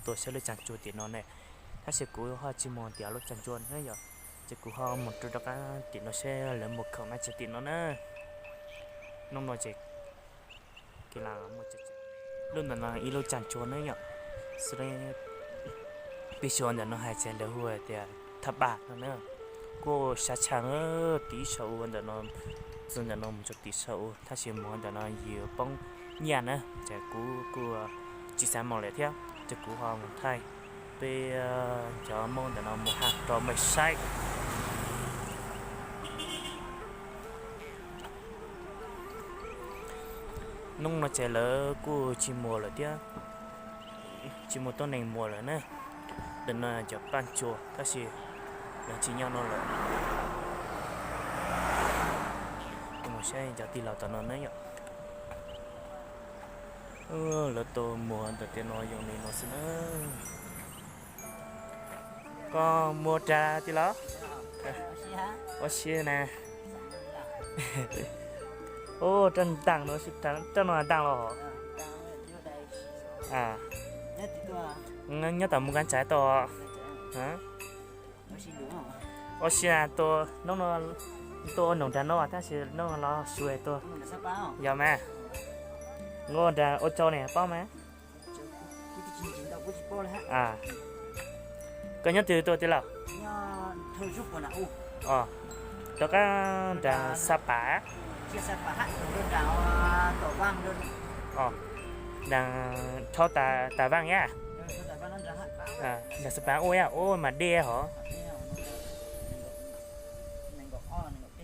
tuaj saib lub tsag ntsuag tim no ne. Tab sis kuv ho tsis mus tim lub tsag ntsuag na yom, ces kuv ho mus rau rov qab tim no seb lawv muag khoom na tsis tim no na. Hnub no ces lub ntawm no ib lub tsag ntsuag na yom, xws li peb suav ntawm no hais tias lawv hu tias thaj paj no na. Kuj sab tsha na, tim saum ub ntawm no, txog ntawm no mus rau tim saum ub tab sis mus ntawm no yuav poob nyiaj na, ces kuv kuj tsis xav mus lawm thiab, ces kuv ho mus thaij peb cov Hmoob ntawm no mus haj rau mej saib. Hnub no ces lawv kuj tsis muag lawm thiab, tsis muaj tuab neeg muag lawm na. Ntawm no cov paj ntsuag tab sis lawv tsis nyob no lawm. Mus saib cov tij laug tom no na yom. Lawv tau muag ntawm tiaj no yoo li no xwb na. Koj muag rag tij laug? Ua si na. Ub, rab ntaaj no, rab no ntaaj los? Nyob tom mus kab tsav tau. Ua si na, tua hnub no, tua noog nrag no tab sis hnub no los su tua. Yog mas, nqa nrag ua tsau ne paub mas. Koj nyob twg tuaj tij laug? Rov qab nrag Xab Pas. Nrag Thoj Tas Vaaj yaj. Nrag Xab Pas ua yaj, ua mas dej hov.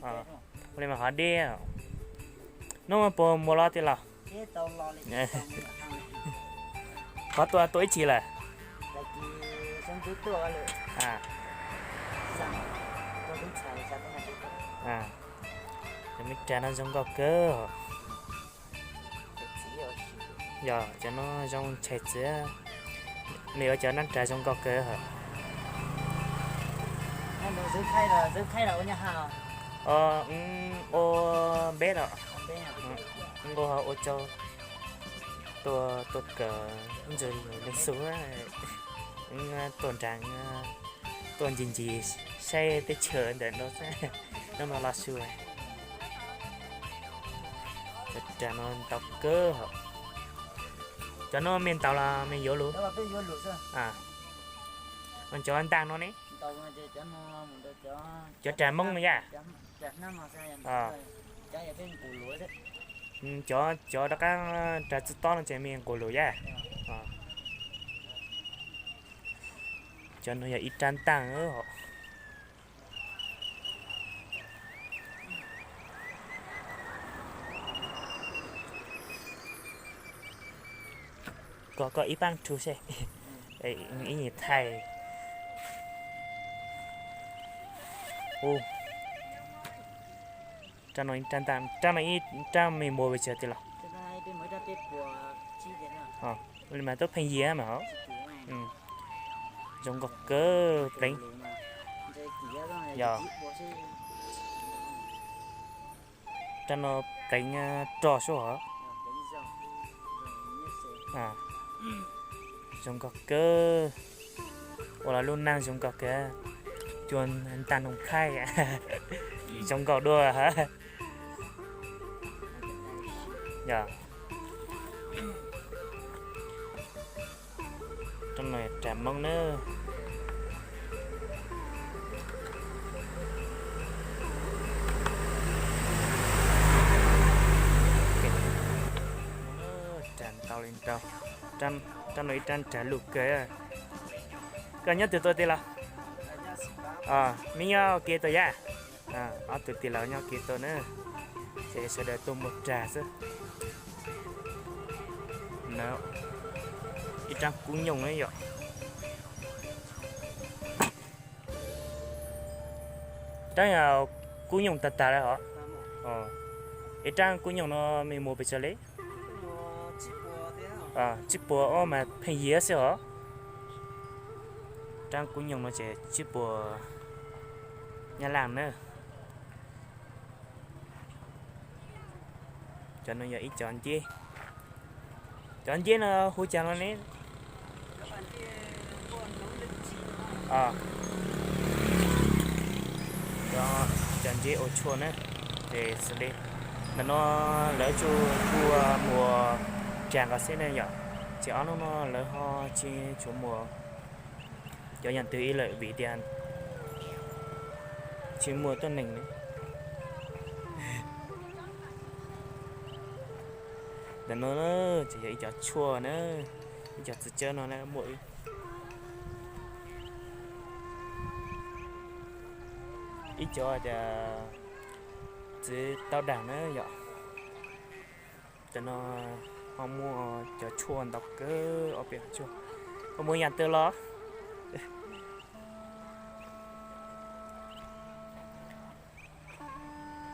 Ua li mas hov dej. Hnub puas muag los tij laug? Qhov tua tua ib txhis lawm? Cov me rag no zoo nkauj kawg. Yog cov no zoo ntshai txiv. Mej ua cov nab rag zoo nkauj kawg hos. Ua npeb los, nqa ua tsau, tua tua kawm ntxwg leej xu, tua nrag, tua ncig ncig saib teb chaws ntawm no xwb. Hnub no los su. Cov rag no ntau kawg hos. Cov no mej ntaus los mej yuav lug? Cov ntaag no ne? Cov rag Moob no yaj? Cov, cov rov qaab rag txwb tob no ces mej nqus lug yaj? Cov no yog ib rab ntaag. Koj, koj ib paab rhu seb, ib nyuag thaij. Rab no, rab no ib rab mej muag pes tsawg tij laug? Li mas tub pheej yig mas hov. Zoo nkauj kawg pleev. Yog. Rab no pleev rog sub hov. Zoo nkauj kawg. Ua los lub naag zoo nkauj kawg. Cua ntaag noog phaib. Zoo nkauj dua. Yog. Rab no rag Moob na. Rag ntau li ntau. Rab no ib rab rag luj kawg. Koj nyob twg tuaj tij laug? Mej nyob kev tuaj yaj? Ob tug tij laug nyob kev tuaj na. Ces sawv daws tuaj muag rag xwb. Ib rab kub nyooj na yom. Rab kub nyooj tag tag lawm hov. Ib rab kub nyooj no mej muag pes tsawg li? Tsib puas, ub mas pheej yig xwb hov. Rab kub nyooj no ces tsib puas Nyab Laj na. Cov no yog ib cov nceb. Cov nceb no hu cas no ne? Cov ntses ua tshuaj na, ces xws li ntawm no lawv tsuas kuj muag rag nkaus xwb ne yom, ces ob hnub no lawv ho tsis tshua muag cov yam twg ib lawm vim tias tsis muaj tuab neeg li. Ntawm no ces yog ib cov tshuaj na, ib cov txiv tsawb no na muaj ib cov tias txiv tau dag na yom. Cov no ho muaj cov tshuaj ntau kawg, ob peb tshuaj. Koj muaj yam twg los?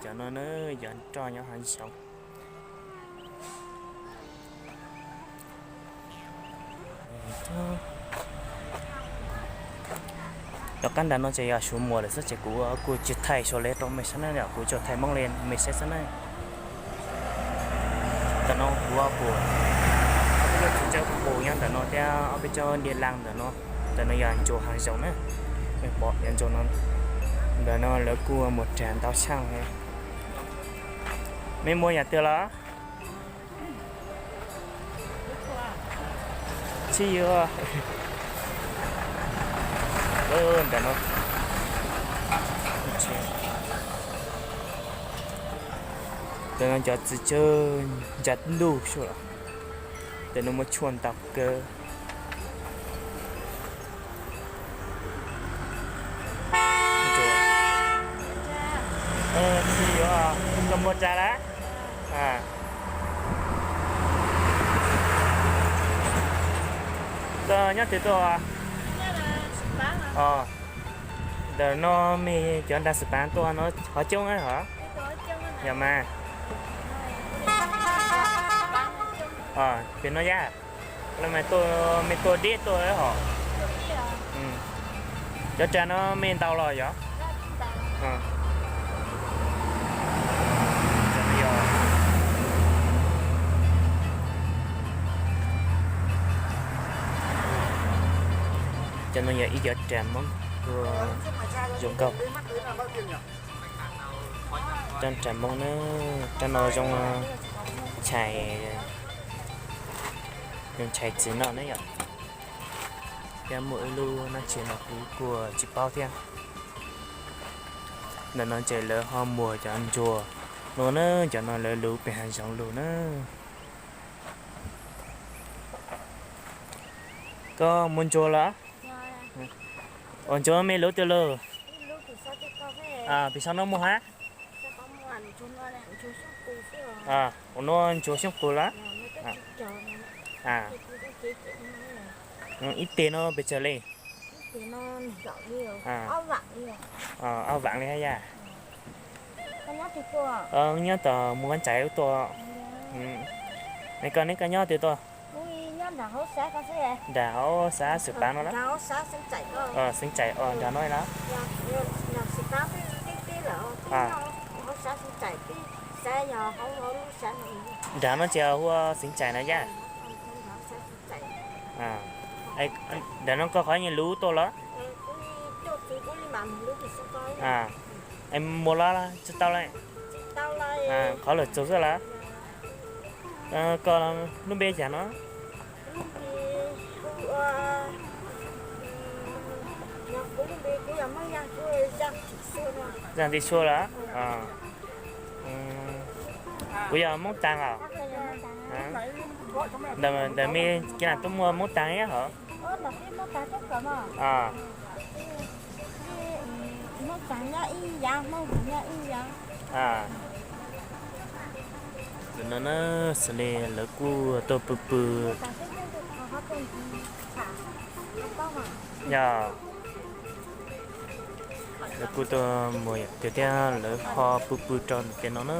Cov no na yog roj nyob hav zoov. Tom qab nram no ces yog suav muag lawm xwb ces kuv kuj tsis thaij suav li rau mej saib na, kuv tsuas thaij Hmoob li mej saib xwb na. Ntawm no kuv pum ob peb caug txiv tsawb pum nyob ntawm no thiab ob peb caug diav laj ntawm no. Ntawm no yog ntsuag hav zoov na, mej pom yog ntsuag no. Ntawm no lawv kuj muag rag ntau tshaj li. Mej muaj yam twg los? Tsis yuav. Ntawm no, ntawm no cov txiv tsawb ntsa ntuj xwb los, ntawm no muaj tshuaj ntau kawg. Tsis yuav, koj muag rag lawm? Koj nyob twg tuaj? Ntawm no mej cov nrag xwm pav tuaj no ho coob na hov? Yog mas. Pem no yaj, mej tuaj deb tuaj hov. Cov rag no mej ntaus los yog? Cov no yog ib cov rag Hmoob zoo nkauj. Cov rag Hmoob na, rag no zoo tshais, zoo tshais txiv no na yom. Thiab muaj ib lub nab tshis no kuv kuj tsis paub thiab. Ntawm no ces lawv ho muag cov ntsuag no na, cov no lawv luv pem hav zoov lug na. Koj muag ntsuag los? Ua ntsuag mej luv twg lug? Pem saum no muaj hab? Ua no ntsuag xyoob qus los? Ib teg no pes tsawg li? Ob vaam li hab yaj. Nyob tom Muas Vaj Ntsaim ub tuaj. Es koj neb koj nyob twg tuaj? Nram hauv xav Xwm Pav no los? Xeev Tsaim os, nram no los? Nram no ces hu ua Xeev Tsaim na yaj. Nram no koj qhov nyias luv tuaj los? Es muag los tsis tau li? Qhov lawm txug xwb los? Koj lub npe cas no? Zaj Nti Sua los? Kuv yog Moob Taag os. Ntawm mej kiv lam tuaj muaj Moob Taag ib hom? Ntawm no na, xws li lawv kuj tuaj pw pw. Yog, lawv kuj tuaj muag yam twg thiab lawv ho pw pw rau ntawm no na.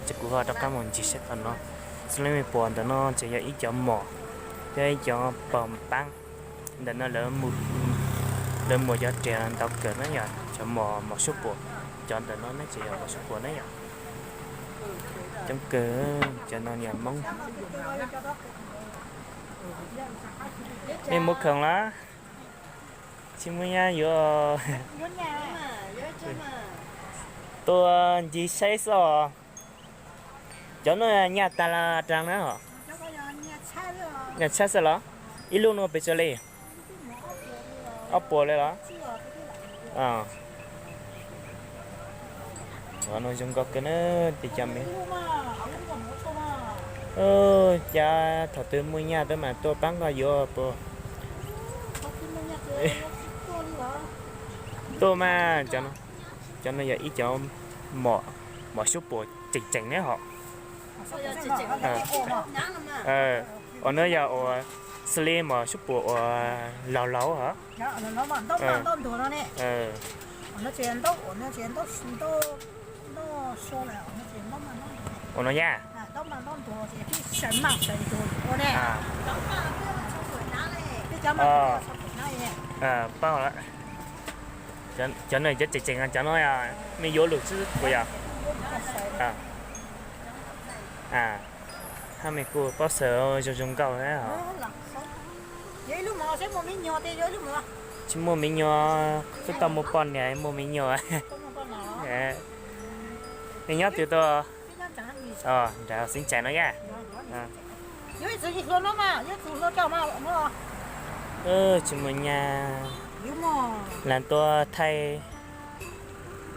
Ces kuv ho rov qab mus ncig saib qhov no. Xws li mej pom ntawm no ces yog ib cov mom thiab ib cov pog paab. Ntawm no lawv muag cov riam ntau kawg na, yog cov mos mos suab puam. Cov ntawm no ne ces yog mos suab puam na yom. Coob kawg, cov no niag Moob. Nej muaj khoom los? Tsis muaj nyaj yuav tuaj ncig saib xwb os. Cov no nyaj tag los raug na hos? Nyaj tshaj xwb los? Ib lub no pes tsawg li? Ob puas li los? Cov no zoo nkauj kawg na, tej cov me. Cas thaum twg muaj nyaj twb mas tuaj pab nkoj yuav puas? Tuaj mas, cov no yog ib cov mom xyuab puas tseem tseem ne hos. Uas no yog uas xws li mom xyuab puas uas laus laus hos. Uas no yog paub lawm. Cov no cov tseem tseem, cov no me yuav lwm xwb puas yog? Hab me kuj paub xaws zoo zoo nkauj. Tsis muaj me nyuam, twb tau muaj poj niam muaj me nyuam. Nej nyob twg tuaj? Nram Xeev Tsaim no yaj. Tsis muaj nyaj, lam tuaj thaij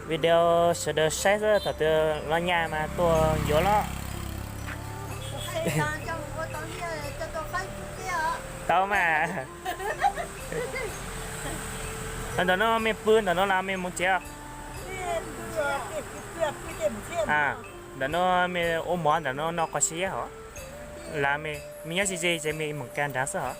video sawv daws saib xwb, thaum twg los nyaj mas tuaj yuav los. Tau mas. Ntawm no mej pw ntawm no los mej mus tsev os? Ntawm no mej ua mov ntawm no no qos siab hos. Los mej nyob ze ze ces mej mus ka nrad xwb hos.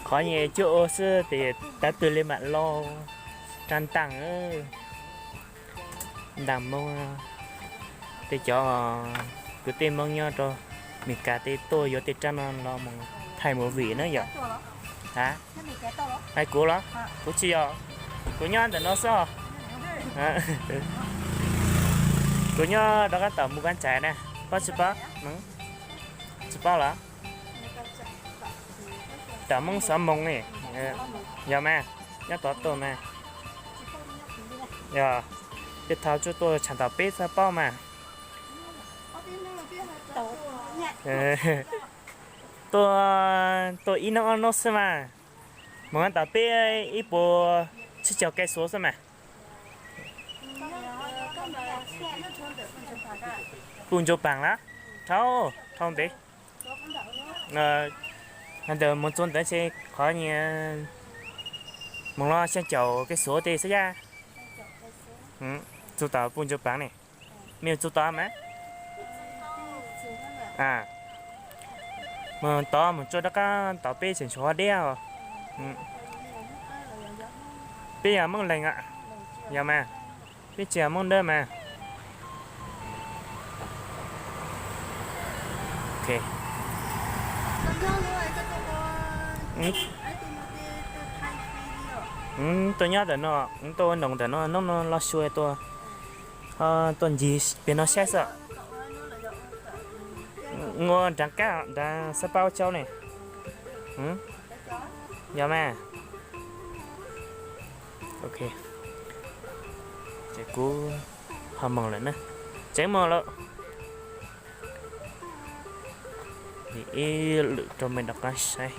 Qhov nyias cuab ua xwb tes tav twg li mam lo rab ntaaj. Ntaaj Moob, tej cov kwv tij Moob nyob rau Meskas tej tuaj yuav tej rab no los mus thaij movie na yom. Ha, hais kuv los? Kuv tsis yog, kuv nyob ntawm no xwb. Kuv nyob rov qab tom mus Kab Tsais na, paub tsis paub? Tsis paub los? Tom Moob Xov Moos ne. Yog mas, nyob tod tuaj mas. Yog, tej thaum tsuas tuaj tsham tom peb txhaj paub mas. Tuaj, tuaj ib hnub ob hnub xwb mas. Mus tom peb ib puas tsib caug kais xuav xwb mas. Puj Ntsuab Paas lawm, dhau, dhau ntev. Hais ntawd mus txog ntawd ces qhov nyias mus los xya caum kais xuav tej xwb yaj. Txug tom Puj Ntsuab Paas ne. Mej txug tod mas? Mus tod mus tsuas rov qab tom peb tseem tshuav deb os. Peb yog Moob Leeg, yog mas, peb tsis yog Moob Dawb mas. Tuaj nyob ntawm no, tuaj ua noos ntawm no, hnub no los xyuas tuaj, tuaj ncig pem no saib xwb. Ua nrad kab nrad xab paub caub ne. Yog mas. Ok, ces kuv ho moog lawm na. Tseev moog lawm. Ib lwm rau mej rov qab saib.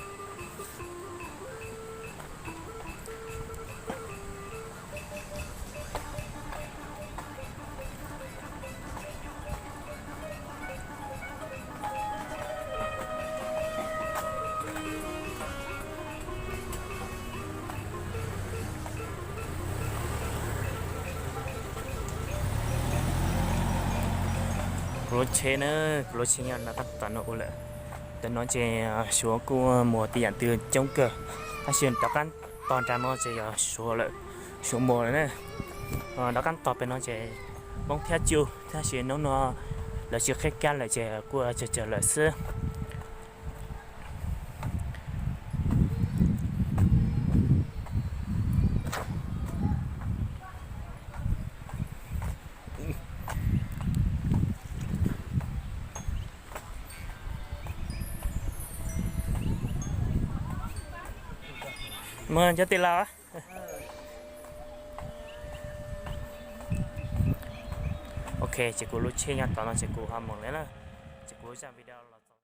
Kuv lub tsheb na, kuv lub tsheb nyob no tab tom no ua lawm. Tam no ces Suav kuj muag tej yam twg coob kawg, tab sis rov qab tog nram no ces yog Suav lawm, Suav muag lawm na. Rov qab tog pem no ces Hmoob thiab Cuj, tab sis hnub no Lawv tsis qhib kab lawm ces kuj tsawg tsawg lawm xwb. Mus cov tij laug. Ok, ces kuv lub tsheb nyob tod no ces kuv ho mus lawm na. Ces kuv zaj video